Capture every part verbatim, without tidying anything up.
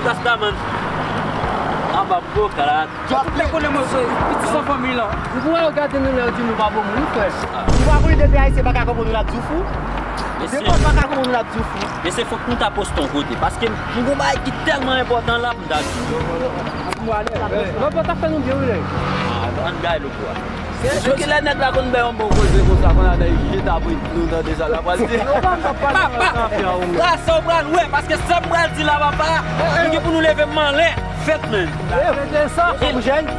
Rastaman. Anba boka la. Tout lè konnen mwen se piti san fanmi lan. Ou wè yo gade nou lè yo di nou pa bon moun, frè. Ou pa konnen depi Ayisyen pa ka konprann nou n ap di w fou. Depi w pa ka konprann nou n ap di w fou. Mesye, fòk nou ta poste yon kote. Paske m gon bagay ki tèlman enpòtan la pou m ta di. Mwen pa ta fè nou byen, wi, nèg. Ann bay lòt bò a. Se kilè nèg la konn bay yon bon koze konsa, konn al nan jita pou nou tande sa l ap pral di. Papa, sa w pral wè, paske sa m pral di la, papa, nou gen pou nou leve m anlè. Fèt, men. Fòm jèn.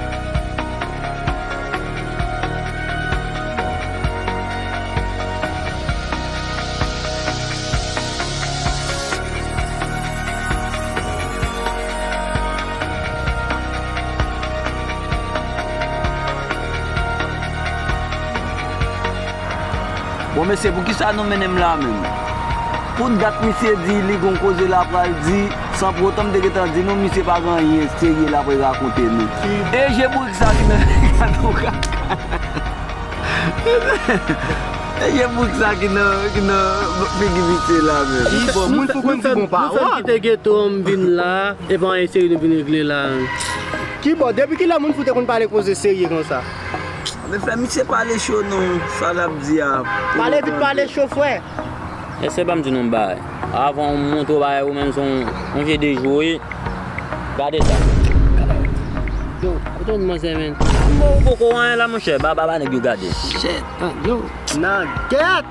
Bon, mesye, poukisa nou mennen m la menm? Pou dat misye di li gon koze l ap pral di, san pou otan m te gentan di nou, misye pa gen anyen serye l ap rakonte nou. E je bourik sa ki nan, gade w ka. E je bourik sa ki nan, ki nan figi misye la menm. Ki bò, moun fou konn di bon pawòl. Nou fèk kite geto an, m vin la, e pa anyen serye nou vin regle la. Ki bò, depi kilè moun fou te konn pale koze serye konsa? Men fè misye pale cho non, sa l ap di a. Pale vit, pale cho, frè. Èske ban m di nou yon bagay? Avan w montre w bagay ou menm se yon, yon vye dejwe. Gade sa. Yo, kote w manzè, men? Bon, ou poko anyen la, monchè. Ba, ba, ba nèg yo gade. Shit. Ah, yo. Nan gèt.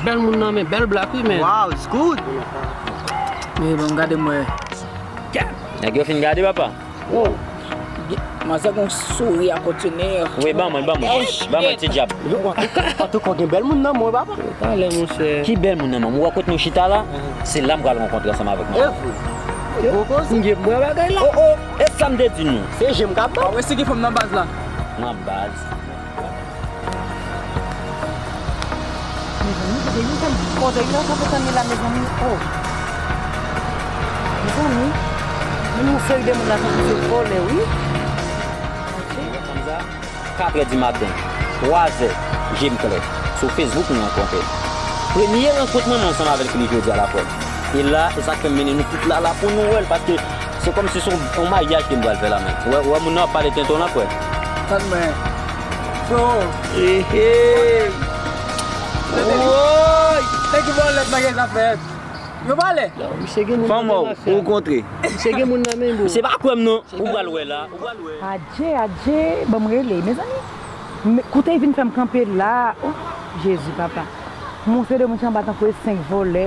Bèl moun nan, men bèl black, wi, men. Wow, it's good. Men bon, gade mwen. Nèg yo fin gade, papa. Wow. Manzè gon souri a kontinye. Wi, ban mwen, ban mwen. Ban mwen, ti djab. Yo, antouka, antouka, gen bèl moun nan mwen, papa. Talè, monchè. Ki bèl moun nan mwen? Ou wè kote nou chita la? Se la m pral rankontre ansanm avèk mwen. E vre. Gwo koze. M gen mwen bagay la. Oh, oh. E sa m te di nou? Se je m k ap bat. Ou wè si gen fanm nan baz la. Nan baz. Mezanmi, gade yon jan de kòzèy la, sa fè tann li la, mezanmi. Oh. Mezanmi, men yon seri de moun la santi se vòlè, wi. Wè fanm sa? Katrè di maten, twazè, je m klè. Sou Facebook nou rankontre. Premye rankont mwen, mwen ansanm avè l ki li jodi a la, frè m. E la, e sa k fè m mennen nou tout la, la pou nou wè l, paske se kòmsi se yon, yon maryaj ke m pral fè la, men. Ou wè, ou wè moun nan ap pale tenten w la, frè. Tann mwen. Freo. Ehe. Woy! Nèg ki vòlè nan gen zafè. Yo pale. Fanm ou kontre. Misye gen moun nan men, bro. Misye pa kwè m non. Ou pral wè la. Ou pral wè. Adje, adje, ban m rele. Mezanmi, men, kote l vin fè m kanpe la. Oh, Jezi, papa. Montre de moun ki anba tankou e senk vòlè.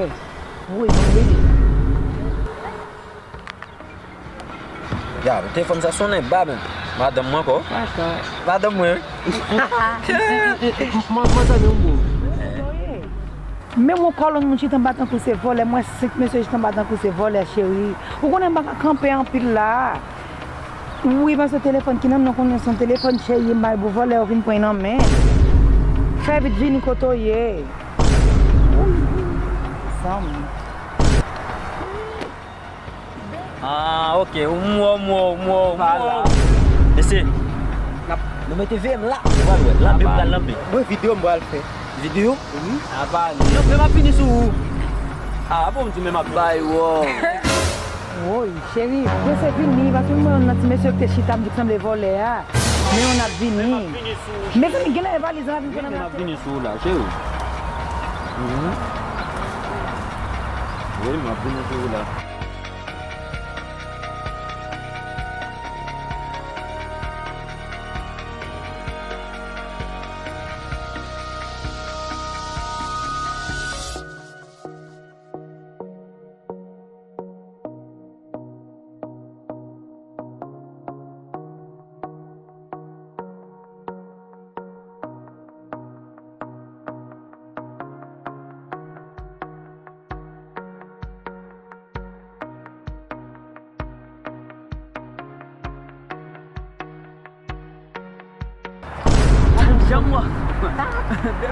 Woy, ban m rele. Ya, telefòn sa sonnen ba, men. Madanm mwen ankò. Madanm mwen, wi. Manzè, men, bro. Menm yon kòlonn moun chita anba tankou se vòlè, m wè senk mesye chita anba tankou se vòlè, cheri. Ou konnen m pa ka kanpe anpil la. Wi, paske telefòn ki nan men w konnen se yon telefòn cheri, m bay pou vòlè yo vin pran nan men. Fè vit vini kote w ye. Zanmi. Ah, ok. M wè w, m wè w, m wè w, m wè w. Mesye, nou mete veye m la. Nou pral wè. Lanbe, m pral lanbe. Mwen videyo m pral fè. Videyo? Wi. Apa li? Lanbe m ap vini sou ou. Ah, bon, m di men m ap bay, wow. Woy, cheri, prese vini, paske m wè youn nan ti mesye ki te chita, m di k sanble vòlè a. Men youn ap vini. Mezanmi, genlè e valiz lan ap vin pran nan men. Wi, m ap vini sou ou la, cheri. Mhm. Wi, m ap vini sou ou la. Janm wè.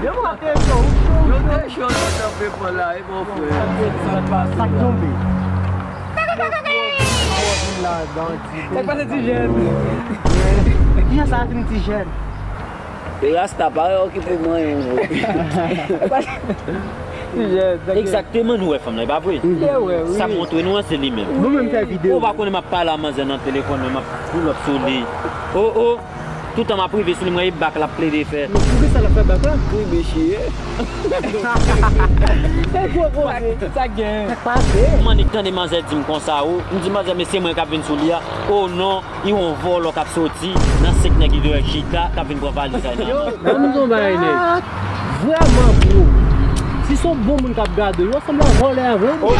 Depi w te cho, ou cho, ou cho. Yo te cho nan kanpe fò la, e bon frè. Sa k tonbe? Sa k pase, ti jèn? Kijan sa fini, ti jèn? E rasta pa okipe mwen, bro. Egzakteman, nou wè fanm nan, e pa vre? Sa montre nou an, se li menm. Nou menm fè videyo. Ou pa konnen m ap pale a manzè nan telefòn, men m ap pull up sou li. Oh, oh. Toutan m ap rive sou li, m wè e bak l ap plede fè. Poukisa l ap fè bak la? Kribe chire. Sa gen. Sa k pase? M annik tande manzè di m konsa, ou. M di, "Manzè, men se mwen k ap vin sou li a." Oh non, i yon vòlò k ap soti nan senk nèg ki dèyè chita, k ap vin pran valiz la nan men. Ban m di yon bagay, nèg. Vrèman, bro. Si se yon bon moun k ap gade w, yo sanble a vòlè a vre, bro.